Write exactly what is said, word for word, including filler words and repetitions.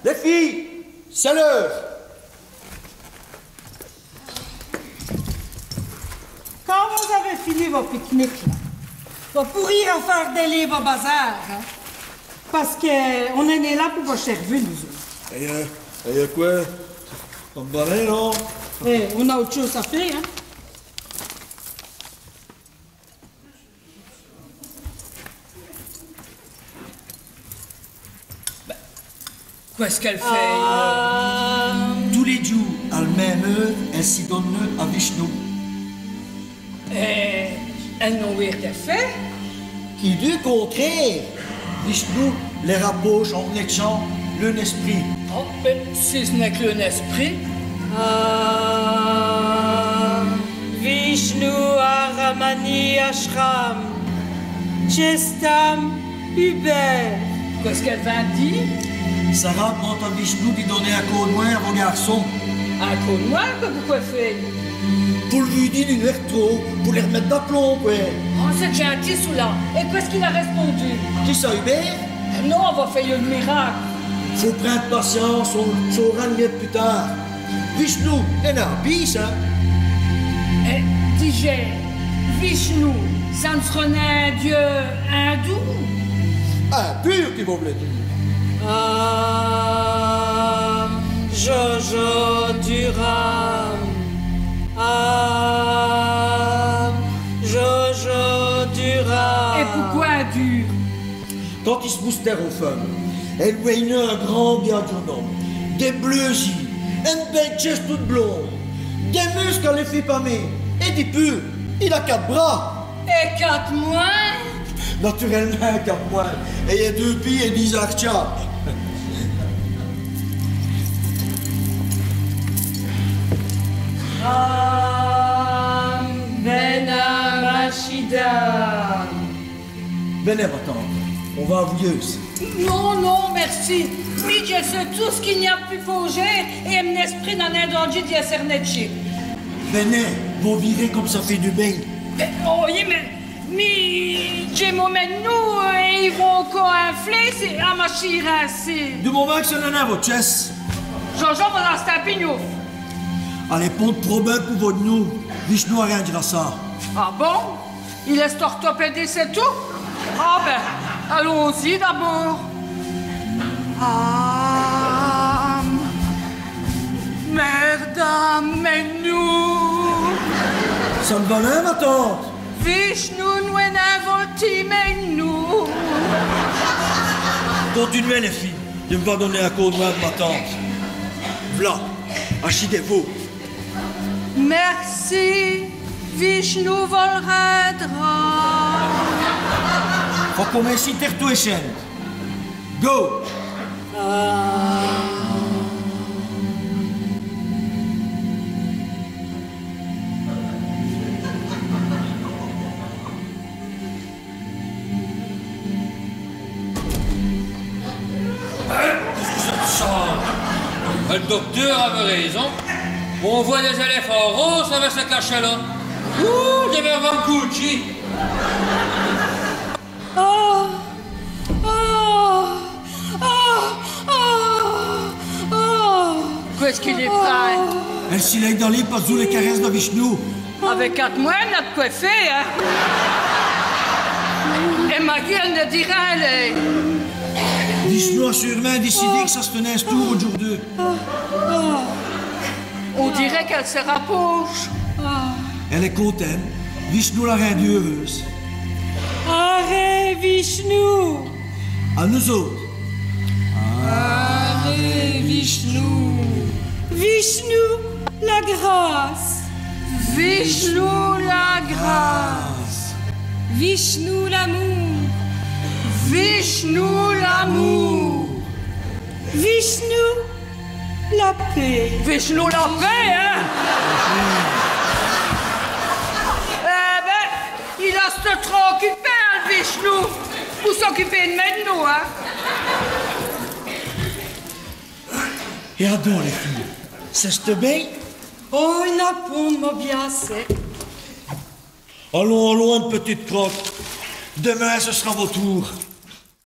Lès fîyes, c'èst l'eûre. Quand vos-avèz fini vo pique-nique, là, vos pôrîz r'fé dès lîves au bazar, hin, pace qu'on-èst nén là pou vos chèrvu, nos-ôtes. Èt, euh, èt qwè ? Vos m' balèz, non ? Èt, on-a ôte chôse à fé, hin. Bén, qwè ç' qu'èle fét, euh ? Tos lès djoûs, à l' min.me eûre, èle si done à Vishnou. Èt èle n'a rén à fé ? Qui du contrére, Vishnou lès raprauche en v'nètchant leû-n-èsprit. Oh, mins si ç' n'èst qu' leû-n-èsprit. Ah, Vishnou Aramani Ashram, Chestam Uber. Qwè ç' qu'èle vint d' dîre ? Sarah d'mande à Vishnou di doner in côp d' mwin à vos gârçons. In côp d' mwin ? Qwè pou qwè fé ? Pou l' vû dîre dji n' vêre trop, pou lès r'mète d'aplomb, qwè. Oh, c'èst djinti, çoula. Èt qwè ç' qu'il a rèspondu ? Qui ça, Hubert ? Non, on va fé l' miracle. Faut prinde pacyince, on l' sôra mète pus târd. Vishnou, ènn' a pus, hin. Èt, dijèz, Vishnou, ça n' sèreut nén in dieu hindou ? Hin, pur, qui vos v'lèz dîre. Ah, Jojo Durand. Ah, Jojo Durand. Èt pouqwè dur ? Quand i s' moustère aus feumes, èle vèt in grand bia djon.ne ome, dès bleûs-îs, ène bèle tchèsse toute blonde, dès muscles à l' fé pâmer, èt di pus, il a quate bras. Èt quate mwin. Naturèlemint, quate mwin. Èt il a deûs pîds èt dîj-ôrtias. Ah, bén, ma chère. Vènèz, ma tante, on va à Vouyeuse. Non, non, mèrci. Mi, dji sé tout ç' qu'i gn-a pou pôjî, èt m'n-èsprit n'a nén dandjî d'yèsse èrnètchî. Vènèz, vos vîrèz come ça fét du bén. Mins, oyi, mins, mins, dj'é m' mèn'nou, èt i vont co infler, c'èst, à ma chîre insi. Du momint qu' ça n'èst nén vo tchèsse. Jojo, vos-astèz in pignouf. Alèz, pont d' problème pou vo d'nou, Vishnou arindj'ra ça. Ah bon ? Il èst orthopédiste èt tout ? Ah bén, alons-î d'abôrd. Ah, mèrda, mèn'nou. Ça n' va nén, ma tante ? Vishnou, n'wèt nén voltî, mèn'nou. Continuèz, lès fîyes, dji m' va doner in côp d' mwin, ma tante. V'la, achîdèz-vous. Mèrci, Vishnou vos l' rindra. Faut comincî tèrtous èchène. Go ! Ah. Hin ? Qwè ç' qui c'èst d' ça ? L' docteûr aveut réson. On vwèt dès-èlèfants rôses avou cès cachèts-là. Ouh, dès mèrvèyes Gucci. Oh, oh, oh, oh, oh. Qwè ç' qu'i lî prind ? Èle si lèye d'aler pa-d'zous lès carèsses da Vishnou. Avou quate mwin, n'a d' qwè fé, hin. Èt Maggie, èle n' dit rén, èle. Vishnou a sûr'mint décidé qu' ça s'retenèt in toûr audjoûrdu. On dîreut qu'èle si raprauche. Èle èst contène. Vishnou l'a rindûwe eûreûse. Arè Vishnou. À nous-ôtes. Arè Vishnou. Vishnou, la grâce. Vishnou, la grâce. Vishnou, l'amour. Vishnou, l'amour. Vishnou, la paix. Vishnou, la paix, hin ? Èh bén, il a stu trop ocupé, l' Vishnou, pou s'ocuper d' mèn'nou, hin. Èt adon, lès fîyes, ça s'reut bén ? Oh, i n'a pont d' mau, bén assez. Alons, alons, ène pitite crote. D'mwin, ci s'ra vo toûr.